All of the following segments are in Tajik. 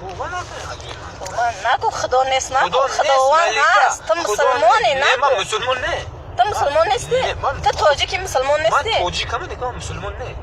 Товба накун, аҷоиб. Тавба нагу, Худо нест нагу. Худо нест, Худованд Малика. ҳаст. Ту Худо мусулмонӣ, нест. Не, ман нагу. мусулмон не. Ту мусулмон нестӣ? Не, ман- Ту тоҷики мусулмон Ман нестӣ? тоҷикам, не, ман мусулмон не.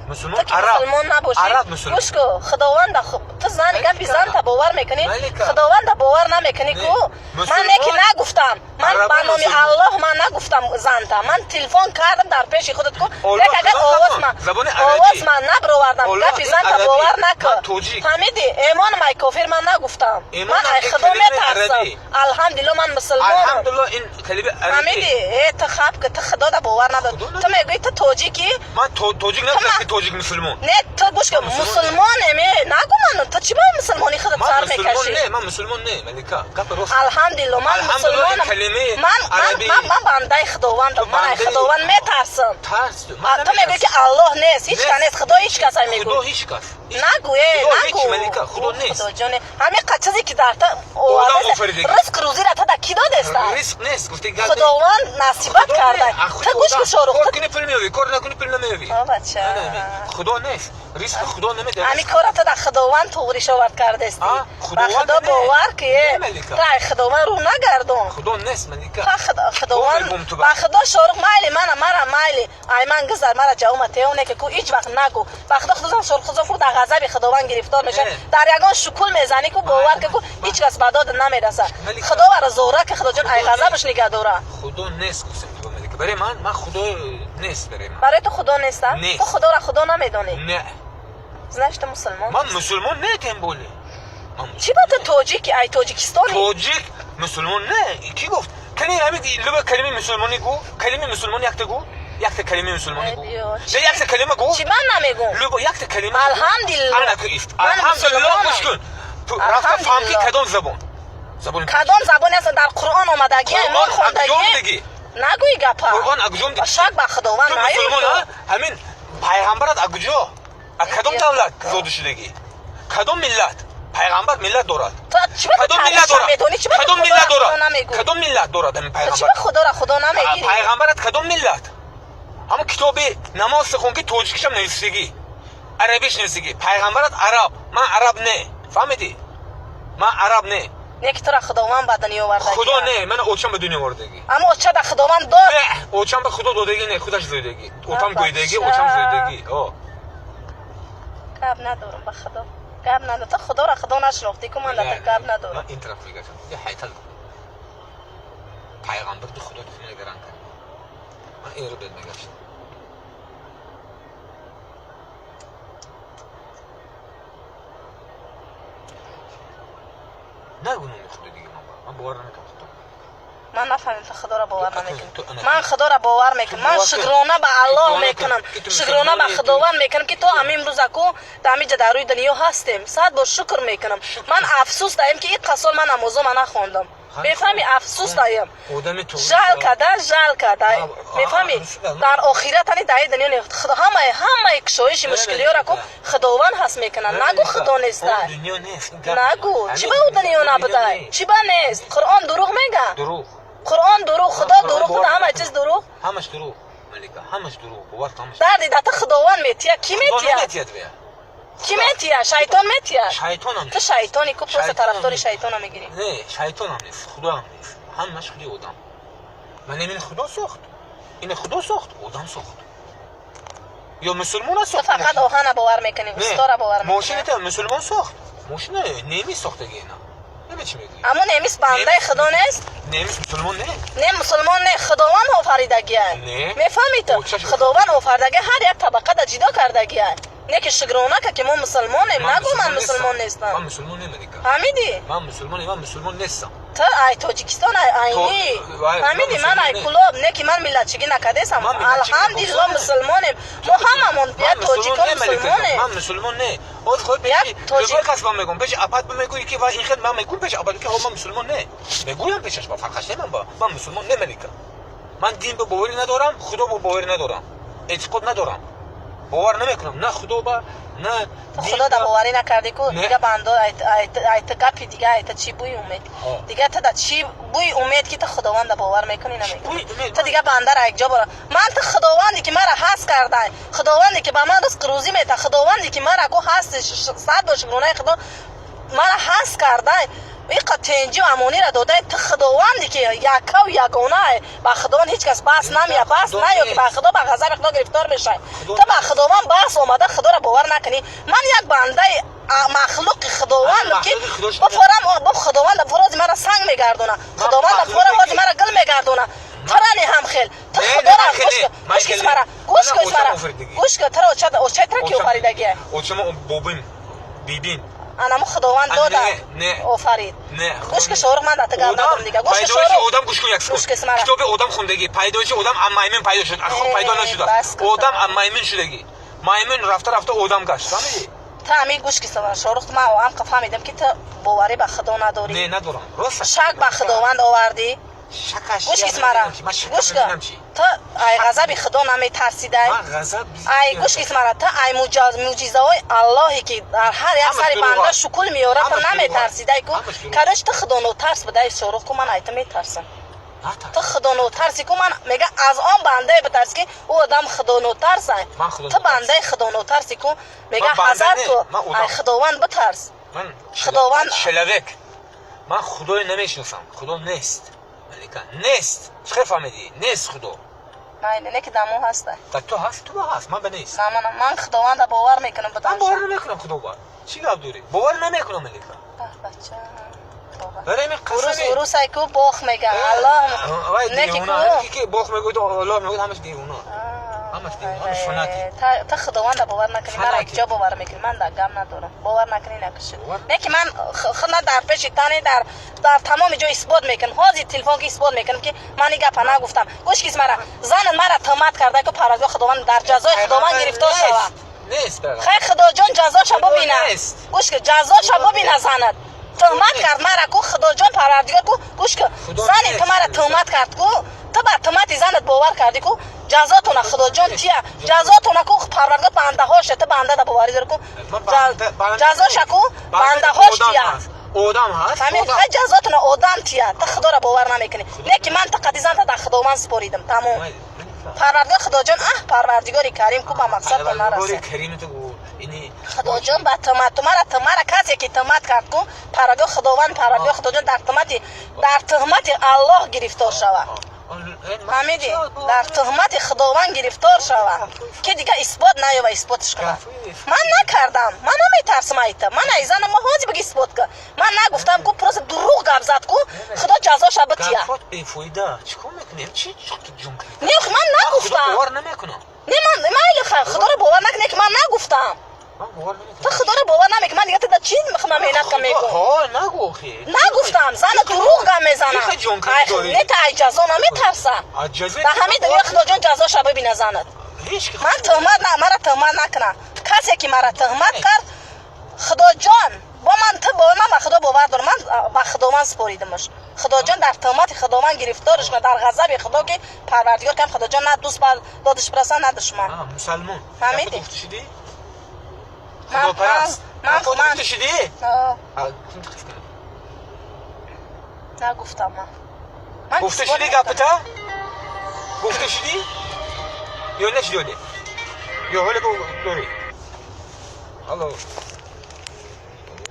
Мусулмон Ту ки араб. мусулмон набошӣ, Араб мусулмон. гӯш ку, Худованда ту зани гапи Малика. занта бовар мекунӣ, Малика. Худованда бовар намекунӣ Не. ку. Ман Мусулмон- не ки нагуфтам, ман Арабо ба номи мусулмон. Аллоҳ ман нагуфтам занта. Ман телефон кардам дар пеши худат ку. Аллоҳ Лек агар худо овоз забон. ман Забони арабӣ. овоз ман набаровардам, Аллоҳ гапи ин занта арабӣ. бовар накун. Ман тоҷик. Фаҳмидӣ? Эмонам ай кофир ман нагуфтам. Эмон Ман ай ин Худо калимаи метарсам. арабӣ. Алҳамдулиллоҳ, ман мусулмонам. Алҳамдулиллоҳ, ин калимаи арабӣ. Фаҳмидӣ? Э, ту хаб ки ту Худода бовар надор. Худо Ту надор. мегӯӣ ту тоҷикӣ? Ман тоҷик нагуфтам Ман- ки тоҷик мусулмон. Не, ту гӯш кун, Мусулмон. мусулмонем, э, нагу ману. Ту чӣ ба мусулмонӣ худат Ман сар мусулмон мекашӣ? не, ман мусулмон не, Малика. Гапи рост. Алҳамдулиллоҳ, ман Алҳамдулиллоҳ, ин мусулмонам. калимаи Ман арабӣ. ман бандаи Худовандам. Ту Ман ай бандаи- Худованд метарсам. Тарс. А, ту мегӯӣ ки Аллоҳ нест, ҳеҷ кас нест, Худо ҳеҷ кас ай Худо мегӯ. ҳеҷ кас. Нагу, э, Худо нагу. ҳеҷ, Малика, Худо нест. Худоҷоне, ҳамин чизе ки дар та Одам овардааст, офаридагӣ. ризқ рӯзиро та дар кӣ додеста? Ризқ нест, гуфти гап. Худованд насибат Худо не, карда. а худи Ту гӯш одам. кун, Шорух. Кор ту- кунӣ пул меёвӣ, кор накунӣ пул намеёвӣ. О, бача. Не, не, худо нест. Ризқи Худо намедиҳад. Ҳамин кора ту дар Худованд туғриш овард кардестӣ. А, Ба Худованд Худо не. бовар ки, э, Не, Малика. ту ай Худованд рӯ нагардон. Худо нест, Малика. Та Худованд Бо мегум ту ба. ба Худо, Шорух, майли мана, мара майли ай ман гузар, мара ҷавома теоне ки ку ҳеҷ вақт нагу. Ба Худо, Худо Шорух, Худо ку дар ғазаби Худованд гирифтор меша. Не. Дар ягон шукул мезанӣ ку, бовар ки ку ҳеҷ кас ба дод намераса. Малика. Худо вара зора ки Худоҷон ай Худо ғазабаш нигаҳ дора. Худо нест, гуфтам ту ба Малика. Барои ман, ман Худо нест барои ман. Барои ту Худо неста? Нест. Ту Худоро Худо намедонӣ. Не. Знаешь, ту мусулмон. Ман мусулмон не, тем более. Ман Чӣ ба ту тоҷики, ай Тоҷикистони? Тоҷик мусулмон не. Кӣ гуфт? Кани ҳамин луба калимаи мусулмонӣ гу, калимаи мусулмонӣ якта гу, якта калимаи мусулмонӣ гу. Эй, Не, якта калима гу. Чӣ ман намегум? Луба якта калима. Алҳамдулиллоҳ. Ана ку ифт. Ман Алҳамдулиллоҳ, мусулмонам. гӯш кун. Ту рафта фаҳм ки Алҳамдулиллоҳ. кадом забон. Забони Кадом забоне аст, дар Қуръон омадагӣ, мо Қуръон хондагӣ. акҷом дигӣ. Нагӯй гапа. Қуръон акҷом дигӣ. Шак ба Худованд Ту наёй. мусулмон, а? Ҳамин пайғамбарат акуҷо? А кадом Эй, давлат Худо. зода шудагӣ? Кадом миллат? Пайғамбар миллат дорад. Ту чӣ ба Кадом миллат таърихша дорад? медонӣ? Чӣ ба ту Кадом Худоро миллат Худо дорад? намегӯй? Кадом миллат дорад ҳамин Ту чӣ пайғамбар? ба Худоро Худо намегирӣ? Пайғамбарат кадом миллат? Ҳамон китоби намоз хон ки тоҷикишам нависагӣ, арабиш нависагӣ. Пайғамбарат араб, ман араб не. Фаҳмидӣ? Ман араб не. Не ки тура Худованд ба дунё овардагӣ. Худо не, ман очам ба дунё овардагӣ. Аммо оча да Худованд дод. Не, очам ба Худо додагӣ не, худаш зоидагӣ. Отам Бача. гӯйдагӣ, очам зоидагӣ. О. Гап надорам, ба Худо. Гап надорам. Ту Худоро Худо нашинохтӣ ку, ман дар ту гап надорам. Ман ин тараф мегашам. Я ҳайтал. Пайғамбар ду Худо ту гаран кард. Ман инро бед мегаштам. Нагу номи Худо дига ман ба. Ман бовар намекунам Худо. Ман нафаҳмидам, ту Худоро бовар Ту- намекунӣ. ту- ана- Ман Худоро бовар мекунам. Ту Ман бовар кун. шукрона ба Аллоҳ Ту бовар кун. мекунам. Ки ту Шукрона ба мусулмонӣ, ту- Худованд мекунам ки то ҳамин рӯза ку дар ҳамин ҷа дар рӯи дунё ҳастем. Сад бор шукр мекунам. Ман афсӯс даем ки ин қасол ман намозома нахондам. Мефаҳмӣ, афсӯс даем. Одами туғри Жал када, жал када. Мефаҳмӣ? Дар охират ани дар дунё не. Худо ҳамаи кушоиши мушкилиёро ку Худованд ҳаст мекунад. Нагу Худо неста. Дунё нест. Ин гап- Нагу. Чӣ ба ӯ дунё Дунё набудай? нест. Чӣ ба нест? Қуръон дурӯғ мега? Дурӯғ. Қуръон дурӯғ, Худо Қуръон дурӯғ, бовар Худо ҳама намекунам. чиз дурӯғ. Ҳамаш дурӯғ. Малика, ҳамаш дурӯғ. Бовар кун, ҳамаш. Дарди дата Худованд метия, ки Худо метия? наметиҳад бия. Ки метия? Шайтон метия? Шайтонам Ту шайтони ку, просто Шайтонам тарафдори нест. шайтона мегирӣ. Не, шайтонам нест, Худоам нест. Ҳамаш худи одам. Ман ин Худо сохт. Ин Худо сохт, одам сохт. Ё мусулмона Ту сохт. фақат оҳана бовар мекунӣ, Не, устора бовар мекунӣ. Мошината мусулмон сохт. Мошина немис сохтаги ина. Наме чӣ мегӯӣ? Аммо немис бандаи Немис- Худо нест? Немис мусулмон не. Не, мусулмон не, Худованд офаридагия. Не. Мефаҳмӣ ту? Очаш- Худованд офаридагия, ҳар як табақа да ҷидо кардагия. Не ки шукрона ка ки мо мусулмонем, нагу ман мусулмон Ман нестам. мусулмон не, Малика. Фаҳмидӣ? Ман мусулмон, ман мусулмон нестам. Ту ай Тоҷикистон, ай айнӣ. То- вай, Фаҳмидӣ? ман Ман ай мусулмон не. Кулоб, не ки ман миллатчигӣ накардесам. Ман миллатчигӣ Алҳамдулиллоҳ, накардам. мусулмонем. Мо ҳамамон Ман як мусулмон тоҷикон не, Малика ҷон. мусулмонем. Ман мусулмон не. Оз худ Як пеши тоҷик- любой кас ман мегӯям, пеши апат мегӯӣ ки ва ин хел ман мегӯям пеши апат ки ҳо ман мусулмон не. Мегӯям пешаш, ба фарқаш не ман ба. Ман мусулмон не, Малика. Ман дин ба боварӣ надорам, Худо ба боварӣ надорам. Эътиқод надорам. Бовар намекунам на Худо ба, на Ту дин Худо да ба. боварӣ накардӣ ку, Не. дига бандо ай ту гапи дига, ай ту чӣ бӯи умед? Ҳо. Дига ту да чӣ бӯи умед ки ту Худованда бовар мекунӣ, намекунӣ? Бӯи умед? Ту дига бандара якҷо бора. Ман ту Худованде ки мара ҳаст кардай, Худованде ки ба ман ризқ рӯзӣ мета, Худованде ки мара ку ҳаст, сад бор шукронаи Худо. Мара ҳаст кардай, иқа тенҷию амонира додай. Ту худованде ки яккаву ягонае, ба худованд ҳеҷ кас баҳс намея, баҳс наё, ки ба худо, ба ғазаби худо гирифтор мешавӣ. Ту ба худованд баҳс омада, худоро бовар накунӣ. Ман як бандаи махлуқи худовандам, ки бифорам бо худованд, форози мара санг мегардона, худованд фора ҳози мара гил мегардона. Тарани ҳам хел ту худора гӯш кис, мара гӯш кис, мара гӯш ки. Тара очай тара ки офаридагия? Очама бобим, бибин. Анамо худованд дода офарид. Гӯш ки, Шорух, ман дата гап надорам дига. Гӯш ки, Шорух, одам, гӯш кун як секунд. Китоби одам хондагӣ, пайдоиши одам аз маймун пайдо шуд, аз хок пайдо нашудааст. Одам аз маймун шудагӣ, маймун рафта рафта одам гашт, фаҳмидӣ? Та ами гӯш ки, Шорух, ман амқа фаҳмидам, ки ту боварӣ ба худо надорӣ. Не, надорам, рост. Шак ба худованд овардӣ. Гӯш кис, мара гӯш ки, ту ай ғазаби худо наметарсидай. Ай, гӯш кис, мара, ту ай мӯъҷизаҳои Аллоҳе, ки дар ҳар як сари банда шукул меорад, ту наметарсидай ку. Короче, ту худонотарс будай, Шорух ку. Ман ай ту метарсам. Ту худонотарси ку. Ман мега, аз он бандае битарс, ки ӯ одам худонотарсай. Ту бандаи худонотарси ку. Мега, ҳазар ку, ай худованд битарс. Худованд человек. Ман худое намешиносам, худо нест, Малика, нест. Чӣ фаҳмидӣ? Нест худо. Майли, не ки дамо ҳаста. Та ту ҳаст, ту ҳаст, ман ба нест. Ман худованда бовар мекунам. Ман бовар намекунам худо ба. Чӣ гап дорӣ? Бовар намекунам, Малика. Урусай ку, бох мега, Аллоҳ. Не ки бох мегӯяд, Аллоҳ мегӯяд, ҳамаш девона, ҳамаш девона, ҳамаш фанатик. Та худованда бовар накунӣ, мара ҷо бовар мекунӣ? Ман дар гам надорам, бовар накунӣ, накушид. Не ки ман худна дар пеши тани дар тамоми ҷо исбот мекунам. Ҳозир телефон ки исбот мекунам, ки ман ин гапа нагуфтам. Гӯш кис, мара, занат мара туҳмат карда ку, Парвардигор худованд дар ҷазои худованд гирифтор шавад. Нест. Хай, худоҷон ҷазоша бубина. Гӯш ки, ҷазоша бубина. Занат туҳмат кард мара ку, худоҷон парвардигор ку. Гӯш ки, зани ту мара туҳмат кард ку, ту ба туҳмати занат бовар кардӣ ку, ҷазотона худоҷон тия, ҷазотона ку парвардигор. Бандаҳоша, ту бандада боварӣ дори ку, ҷазоша ку бандаҳош тия. Одам ҳаст. Хай, ҷазотона одам тия. Ту худоро бовар намекунӣ. Не ки ман ту қади занта дар худованд споридам, тамом. Парвардигор худоҷон, аҳ, парвардигори карим ку, ба мақсадто нарасад. Худоҷон ба туҳмат тумара, тумара касе ки туҳмат кард ку, парвардигор худованд, парвардигор худоҷон дар туҳмати Аллоҳ гирифтор шавад. Фаҳмидӣ? Дар туҳмати худованд гирифтор шавад, ки дига исбот наёва, исботш кунад. Ман накардам, ман наметарсам айта. Ман ай занам ҳозир биги, исбот ка. Ман нагуфтам ку, просто дурӯғ гап зад ку, худо ҷазоша бития. Не, ман нагуфтам. Не, ман майли, худоро бовар накунӣ, ки ман нагуфтам. Ту худоро бовар намекунӣ. Ман дига туда чӣ меҳнат ка мегӯм? Нагуфтам. Зана дурӯғ гап мезанам. Не, та ай ҷазо наметарса. Ба ҳамин дунё худоҷон ҷазоша бибина занат. Ман туҳмат, мара туҳмат накунам. Касе ки мара туҳмат кард, худоҷон бо ман, ту бо ман ба худо бовар дорам. Ман ба худованд споридамаш. Худоҷон дар туҳмати худованд гирифторш кунад, дар ғазаби худо, ки парвардигор кам худоҷон на дӯст додиш бираса, на душман. Мусалмон. Фаҳмидӣ? Худопараст. Ман шудӣ? Нагуфтам ман. Гуфта шудӣ гапата? Гуфта шудӣ ё нашудӣ? Ё ҳоле дорӣ? Алло.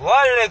Вале.